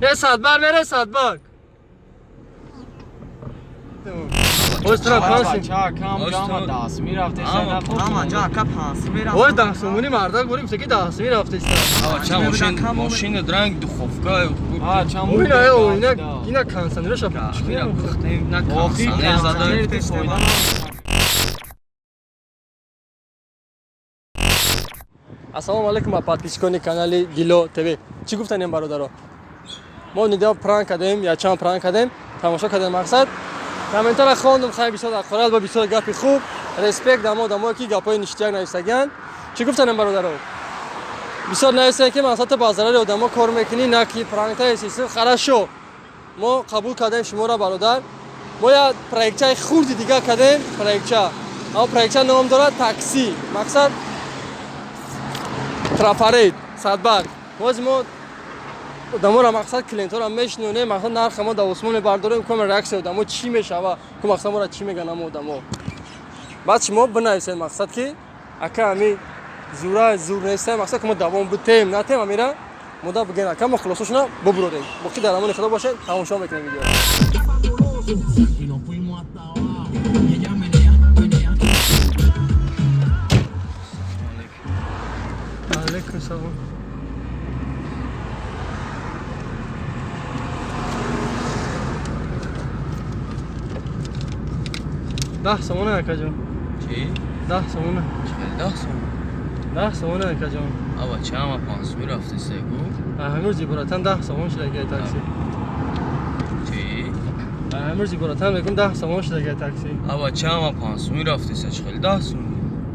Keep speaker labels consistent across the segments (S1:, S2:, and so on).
S1: Садбар мере садбар. Ой, дастумуни мардак бурим, секи дастуми рафтеста.
S2: Ча мошин, мошин дранг духовка.
S1: Ина, ина, ина консанера шап.
S2: На консанер зада.
S1: Ассалому алайкум ба подписчикони канали Дило ТВ. Чӣ гуфтанем бародаро? Мо нидо пранк кардем, я чанд пранк кардем, тамошо кардем мақсад. Комментара хондум, хай бисёр ақорат бо бисёр гапи хуб. Респект дамо дамое ки гапҳои ништяк нависагиянд. Чӣ гуфтанем бародаро? Бисёр нависанд ки мақсад ту ба зарари одамо кор мекунӣ, на ки пранкта эсису. Хорошо. Мо қабул кардем шуморо бародар. Мо як проектчаи хурди дигар кардем, проектча. Аммо проектча ном дорад такси. Мақсад трафарет, садбар. Боз мо одаморо мақсад клиентҳоро мешинонем, мақсад нарха мо дар осмон мебардорем, ком реаксия одамо чӣ мешава, ку мақсад моро чӣ мегӯянд амо одамо. Баъд шумо бинависед мақсад ки ака ами зура зур нестем, мақсад ки мо давом битем, натем амира мода бигӯен ака мо хулосашона бубурорем. Боқӣ дар амони худо бошед, тамошо мекунем видеоро. Алейкум салом. Даҳ сомона акаҷон.
S2: Чӣ?
S1: 10 сомона.
S2: Чӣ 10 сомона?
S1: 10 сомона акаҷон.
S2: Аба чама 500 рафтеста ку?
S1: Ҳамин зиборатан 10 сомон шудагиай такси.
S2: Чӣ?
S1: Ҳамин зиборатан мегӯм 10 сомон шудагиай такси.
S2: Аба чама 500 рафтеста, чӣ хеле 10 сомон?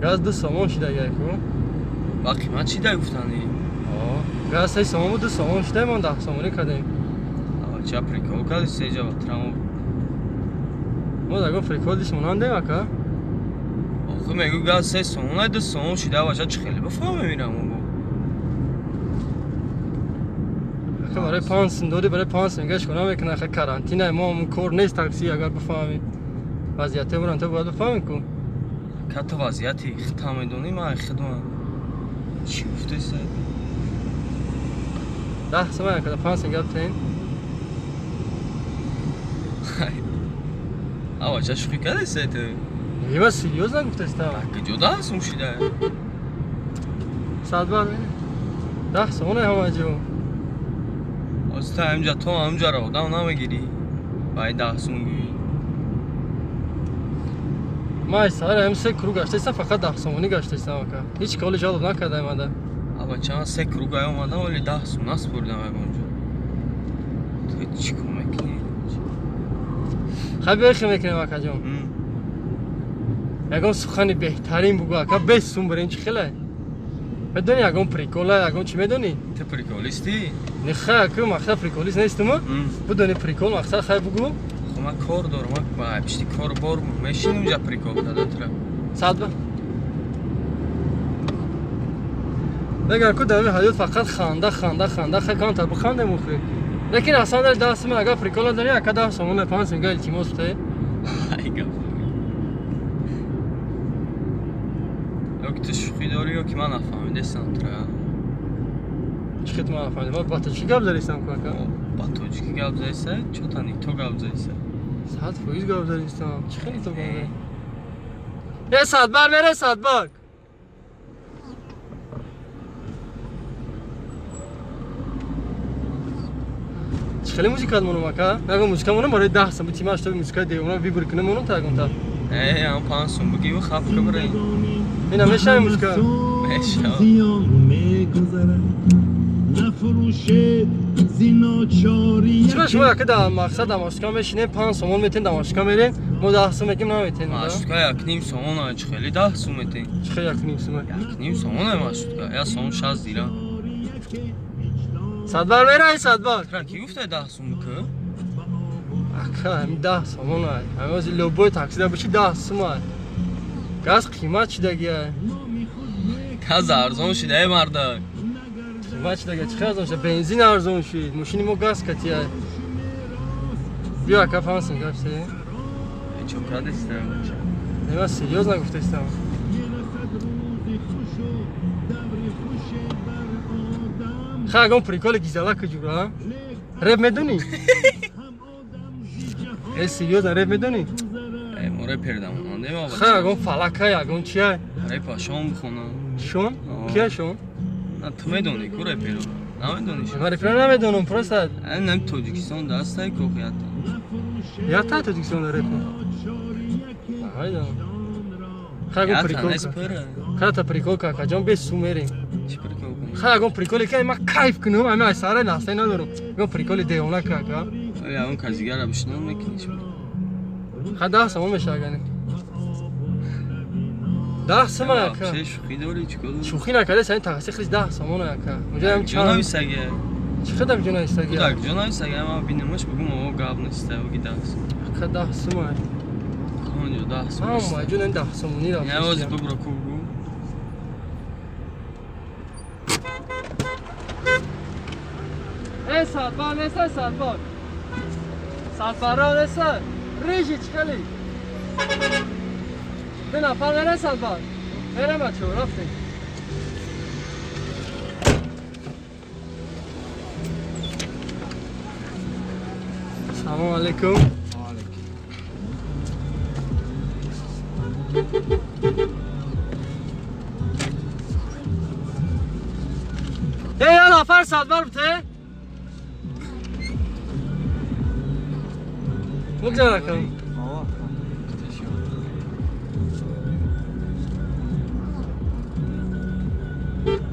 S1: Газ 2 сомон шудагиай ку.
S2: Ба қимат чӣ дай гуфтанӣ?
S1: Газ 3 сомон буд, 2 сомон шудай, мон 10 сомонӣ кардем.
S2: Аба ча прикол кардӣ сеҷа ба трамо?
S1: Мо дагон прикол диш монандем ака.
S2: Охи мегӯ газ 3 сомон, 2 сомон шуда, аба ча чӣ хеле бифаҳмем ира мо бо?
S1: Ака барои 5 сум додӣ, барои 5 сум гаш кона мекунад, ака карантина мо кор нест такси, агар бифаҳмӣ. Вазъияте буран ту бояд бифаҳмӣ ку.
S2: Ка ту вазъияти худта медонӣ, ман худам. Чӣ гуфтеста?
S1: 10 сум ака 5 сум гап тен.
S2: Аба ча шӯхӣ кардеста ту?
S1: Ема серьёзно гуфтеста.
S2: Куҷо 10 сум шуда?
S1: Садбар 10 сомона ҳама ҷо.
S2: Оз та ҳамҷа то ҳамҷаро одам намегирӣ. Бай 10 сум гӯӣ.
S1: Ман саҳар ҳам се круг гаштаистам, фақат 10 сомонӣ гаштаистам ака. Ҳеҷ коли ҷалб накардаем ада.
S2: Аба чанд се круг ай омадам, вале 10 сум наспурдам ягонҷо. Ту чӣ кор мекунӣ?
S1: Хай бехи мекунем акаҷон. Ягон сухани беҳтарин бугӯ ака, 5 сум бирем чӣ хеле? Медонӣ ягон прикола, ягон чӣ медонӣ?
S2: Ту приколистӣ?
S1: Не хай ака, мақсад приколист нестум. Бидонӣ прикол мақсад хай бугӯ.
S2: Хо ман кор дорам, ман ба пишти кор бор мешинам ҷа прикол када тура.
S1: Сад ба. Мегӯям ку дар ҳаёт фақат ханда, ханда, ханда, хай камтар бихандем охир. Лекин аслан дар 10 сум агар прикол надорӣ, ака 10 сомона 5 сум илтимос бите.
S2: Ай гап. Ё ки ту шӯхӣ дорӣ, ё ки ман нафаҳмидастам тура.
S1: Чӣ хел ман нафаҳмидам? Ман ба тоҷикӣ гап задистам ку ака?
S2: Ба тоҷикӣ гап задиста, чо та не то гап задиста?
S1: 100% гап задистам. Чӣ хел то гап задӣ? Э садбар мере садбар. Хеле музика монум ака? Ягон музика монум барои 10 сум бити ман штоби музикаи девона вибр кунем монум та ягон та.
S2: Э, ам 5 сум бигӣ хаф кабрай.
S1: Ина мешавем музика.
S2: Мешава.
S1: Чиба шумо ака дар мақсад дамашка мешинем, 5 сомон метем дамашка мерем, мо 10 сум мегим наметем.
S2: Маршрутка 1.5 сомон ай, чӣ хеле 10 сум метем?
S1: Чӣ хеле 1.5 сум?
S2: 1.5 сомон ай маршрутка, 1 сомон 60 дирам.
S1: Садбар мерай садбар.
S2: Тра ки гуфта 10 сум ку?
S1: Ака, ҳамин 10 сомон ай. Ҳамин ози любой такси да боши 10 сум ай. Газ қимат шидагиай.
S2: Газ арзон шуда эй мардак.
S1: Қимат шидагиай, чӣ хел арзон шуда? Бензин арзон шид, мошини мо газ катиай. Биё ака 5 сум гап се.
S2: Чо кардеста?
S1: Не, ман серьёзно гуфтаистам. Хай ягон приколи гизала куҷура? Реп медонӣ? Э, серьёзно, реп медонӣ?
S2: Э, мо репер дамонандем.
S1: Ха, ягон фалака, ягон чия?
S2: Репа шон бихонам.
S1: Шон? Кия шон?
S2: На, ту медонӣ ку реперо? Намедонӣ?
S1: Ман реперо намедонам, просто.
S2: Нам Тоҷикистон дастай кохията.
S1: Ята Тоҷикистон репер. Намедонам. Ха, ягон прикол. Ха, та прикол какаҷон, без сум мерем.
S2: Чӣ прикол кунӣ?
S1: Ха, ягон приколе ки ман кайф кунам, ами ай сара настай надорам. Ягон приколи девона кака.
S2: Ягон кас дигара бишнон мекунӣ чӣ?
S1: Ха, 10 сомон мешава агане. 10 сомон ака.
S2: Чӣ шӯхӣ дорӣ, чӣ кор дорӣ?
S1: Шӯхӣ накарда, сани такси хелиш 10 сомон ака. Унҷа ҳам
S2: чанд нависагия?
S1: Чӣ қадар ҷо нависагия?
S2: Кудак ҷо нависагия, ман бинамаш бугум, о гап неста, буги 10 сом.
S1: Ака 10 сомон.
S2: Онҷо 10 сом.
S1: Ҳама ҷо нан 10 сомонӣ рафт.
S2: Я ози бубро ку бугу.
S1: Э, садбар неста, садбар. Садбарро неста. Рижи чӣ хели? Ду нафар мерем садбар. Мерем бачаҳо, рафтем. Салом алейкум. Э, я нафар садбар бите? Бигзар акам.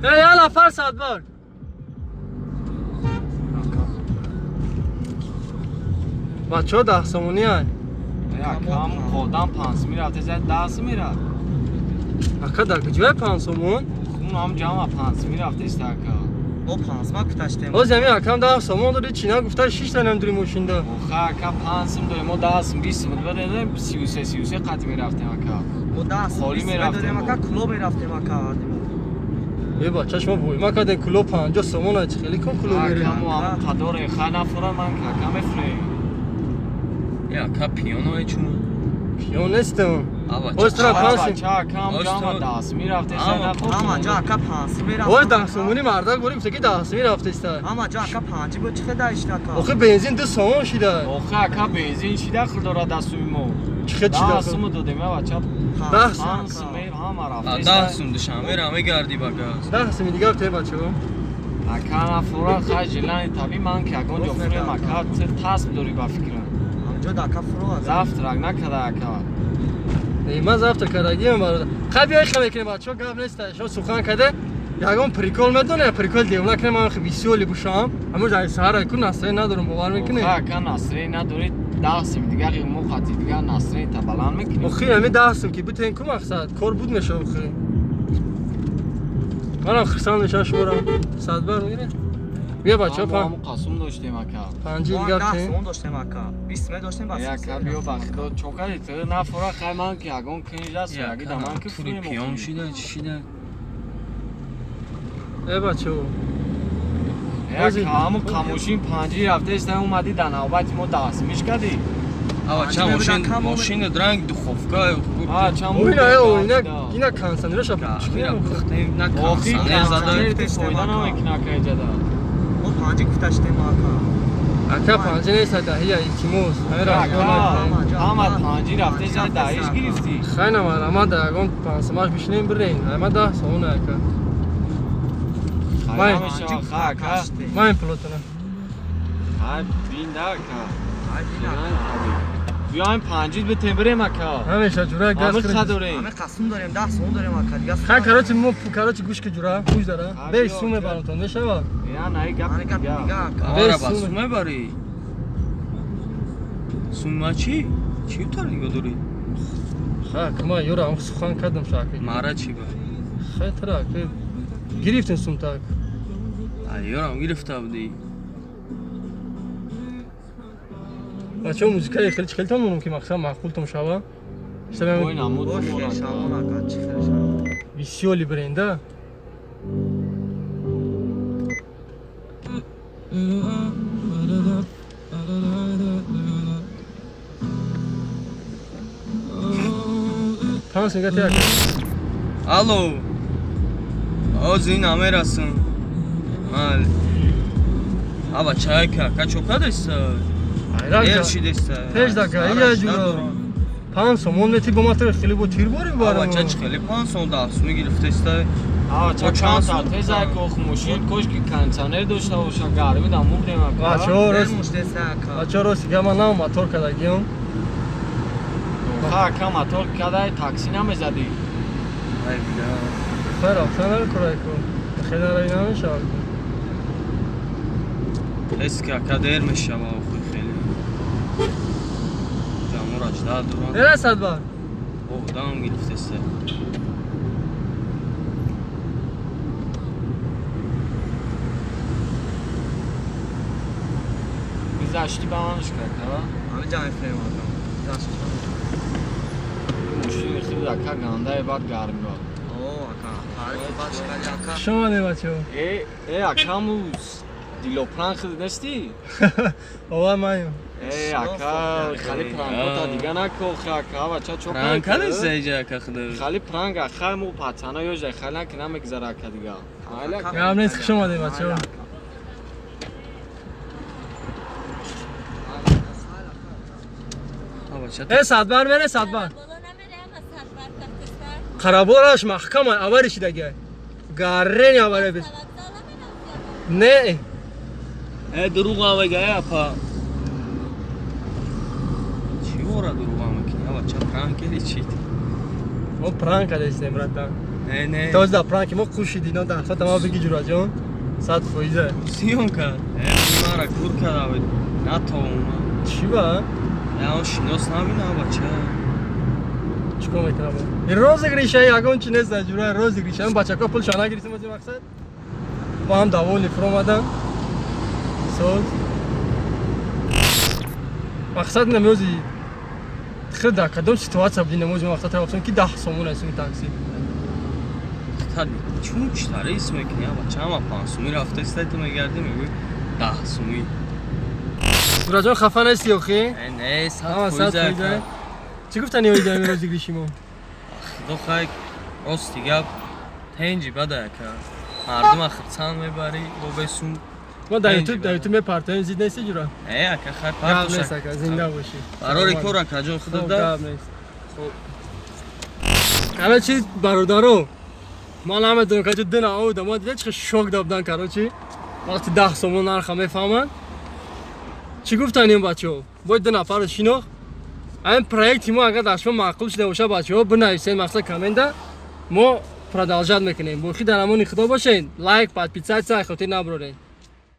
S1: Э, я нафар садбар. Бачаҳо 10 сомонӣ ай.
S3: Акам одам 5 мерафт, зад 10 мерафт.
S1: Ака, дар куҷоя 5 сомон?
S3: Хун ҳам ҷамъ 5 мерафт иста ака.
S4: Мо 5 ма куташтем.
S1: Оз ами акам 10 сомон дори, чӣ нагуфта шишта намдури мошинда.
S3: Оха ака 5 сом дорем, мо 10 сом 20 сом додем, 33 33 қат мерафтем ака.
S4: Мо 10 сом
S3: Холӣ мерафтем
S4: ака, куло мерафтем ака.
S1: Э, бача, шумо войма кардем, куло 50 сомон ай, чӣ хеле кун куло мерем.
S3: Ака мо ҳам қадоре ха нафура ман ака мефурем.
S2: Я ака пиёно е чун?
S1: Пиён нестам.
S2: Ава
S1: Оз тура 5 сом.
S3: Бача ака ҳам ҷамъ 10 мерафт иста нафура.
S4: Ҳама ҷо ака 5 мерафт.
S1: Оз 10 сомонӣ мардак борим, гуфта ки 10 сомонӣ рафта иста.
S4: Ҳама ҷо ака 5 буд, чӣ хеда ишта ака?
S1: Охи бензин 2 сомон шида.
S3: Охи ака бензин шида хел дорад дастуми мо.
S1: Чӣ хел шида?
S3: 10 сом додем, бача.
S1: 10
S3: 5 сом ҳама рафта.
S2: 10 сом Душанбе ра мегардӣ ба газ.
S1: 10 сом дигар те бачаҳо.
S3: Ака нафура хай жилани таби ман ки ягон ҷо фурем ака, тасб дорӣ ба фикрам.
S4: Ҳамҷо ака фуро.
S3: Завтрак накарда ака.
S1: Ман завтрак кардагиам бародар. Хай биёй хе мекунем бачаҳо, гап нест, шумо сухан карде. Ягон прикол медоне, прикол девона кунем, ман хе весёлый бошам. Ҳамон ҷай саҳара ку настроение надорам, бовар мекунӣ?
S3: Охи ака настроение надорӣ, 10 сом дигар мо қати дигар настроение та баланд мекунем.
S1: Охи ҳами 10 сом ки битен ку мақсад, кор буд мешава охи. Манам хурсанд мешавам шуморо. Садбар мегиред? Бия бачаҳо,
S3: мо қасум доштем ака.
S1: 5 дигар
S4: 10 сом доштем ака. 20 ме доштем бас.
S3: Ака биё ба худо чокади ту нафура хай ман ки ягон кинж аст, яги да ман ки
S2: тури пиён шида, чӣ шида?
S1: Э бачаҳо.
S3: Ака ҳамун қамошин 5 рафта иста омадӣ дар навбати мо 10 мишкадӣ.
S2: Ава ча мошин, мошин дранг духовка.
S3: А ча
S1: ина ина ина консанераша
S2: пухтем, на консанер зада.
S3: Фоида намекуна ака иҷада.
S4: Мо 5 куташтем ака.
S1: Ака 5 нест, даҳия илтимос.
S3: Ҳама 5 рафта иста даҳиш гирифтӣ.
S1: Хай намара, ма да ягон 5 сомаш бишинем бирен. Ама 10 сомон ака.
S3: Май ака.
S1: Май пулотона.
S3: Хай бинда ака. Хай бинда. Биёем 5 битем бирем ака.
S1: Ҳамеша ҷура газ
S3: кунем. Ҳама дорем.
S4: Ҳама қасум дорем, 10 сом дорем ака. Дигар
S1: хай короче мо короче гӯш ки ҷура, гӯш дара. Беш сум мебарам мешава?
S3: Я на гап
S4: дига ака.
S2: Беш сум мебарӣ. Сумма чӣ? Чӣ тар нигоҳ дорӣ?
S1: Ха, кума юра ам сухан кардам шаки.
S2: Мара чӣ ба?
S1: Хай тара ки гирифтем сум так.
S2: А юрам гирифта будӣ.
S1: Бачаҳо музикаи хеле чӣ хелтон монам ки мақсад маъқултон шава?
S3: Ой намуд
S4: шавон ака, чӣ хеле шавон.
S1: Весёлый бренда. Панс мега тяк.
S2: Алло. Оз ин намерасам. Мал. Аба чайка, ака чо кадеста? Дер шидеста.
S1: Пеш дака, ия ҷура. 5 сомон мети бо матр хеле бо тир бори
S2: Аба
S1: барам.
S2: ча хеле 5 сом 10 сум гирифтеста.
S3: Ава ча
S2: Бо чанд
S3: чанд
S2: сум?
S3: теза кох мошин кош ки кондиционер дошта боша, гарми да мурдем ака.
S1: Бачаҳо рост,
S4: Муштеса ака.
S1: бачаҳо рост дига ман нав мотор кардагиам.
S3: Ха ака, мотор кадай такси намезадӣ.
S2: Ай бля.
S1: Хай рафтан наркурай ку. Хеле нарави намешавад.
S2: Эс ки ака дер мешава охи хеле. Ҷамур 18 дуран.
S1: Мерасад бар.
S2: Одам гирифтеста.
S3: Гузашти ба манш кард,
S4: Ҳами ҷамъ фрем ака. Гузашт.
S3: мошини хеле ака гандае, баъд гарми бад.
S4: О, ака. Таърифи бад шикали ака.
S1: Хуш омадем, бачаҳо.
S3: Э, э, акамуз дилопран хид нести?
S1: Ова маем.
S3: Э, ака, хали пранкота дига накохи ака, ава ча чо
S2: Пранк кадеста иҷа ака худа.
S3: Хали пранк аха, мо пацана ёжа хали наки намегзара ака дига. Майли ака.
S1: Гап нест, хуш омадем, бачаҳо.
S2: Аба ча
S1: Э, садбар мере, садбар.
S5: بالا نمیره اما سربر کفتستر.
S1: Қараболаш маҳкама авари шидагай. Гаррени аваре бис.
S5: وکزال نمیرم.
S1: Не.
S2: Э, дурӯғ авега, э апа. Чӣ ора дурӯғ мекунӣ? Аба ча пранк или чӣ?
S1: Мо пранк кардастем, братан.
S2: Не, не.
S1: Тоз да пранки мо қушиди, но даҳ соата ма биги ҷураҷон. 100%.
S2: Сиён кард. Э, мара кур кард аве. Натовома.
S1: Чӣ ба?
S2: Э, он шинос набина аба ча.
S1: Чикор мекунам? Ин розыгрыша, ягон чи нест, ҷура розыгрыша. Ин бачако пулшо нагирифтем аз ин мақсад. Бо ҳам даволи фуромадан. Соз. Мақсад намёзи хел дар кадом ситуация буди намози мақсад тарафтон ки 10 сомон аст ин такси.
S2: Та чун читара ис мекунӣ аба ча ма 5 сумӣ рафтеста, ту мегардӣ мегӯӣ 10 сумӣ.
S1: Ҷураҷон, хафа нести охи?
S2: Э, не,
S1: Ҳама
S2: 100
S1: сад
S2: фоиза
S1: фоиза.
S2: ака.
S1: Чӣ гуфтани оиди ҳамин розыгрыши мо?
S2: Худо хай, рости гап тенҷи бада ака. Мардума хирсан мебарӣ бо бесум.
S1: Мо дар
S2: Пенҷи
S1: ютуб дар
S2: бада.
S1: ютуб мепартоем, зид нести ҷура?
S2: Э, ака, хай
S1: Гап
S2: партош.
S1: нест ака, зинда бошӣ.
S2: Барори кор ака ҷон
S1: Хоб,
S2: худо да.
S1: гап нест. Короче, бародаро, ман намедонам, короче, ду нао ма дида чӣ шок дабдан, короче, вақти 10 сомон нарха мефаҳманд. Чӣ гуфтан ин бачаҳо? Бояд ду нафарро шинохт. Ҳамин проекти мо агар дар шумо маъқул шуда боша, бачаҳо, бинависед мақсад коммента, мо продолжать мекунем. Боқӣ дар амони худо бошед, лайк, подписаться хотир набароред.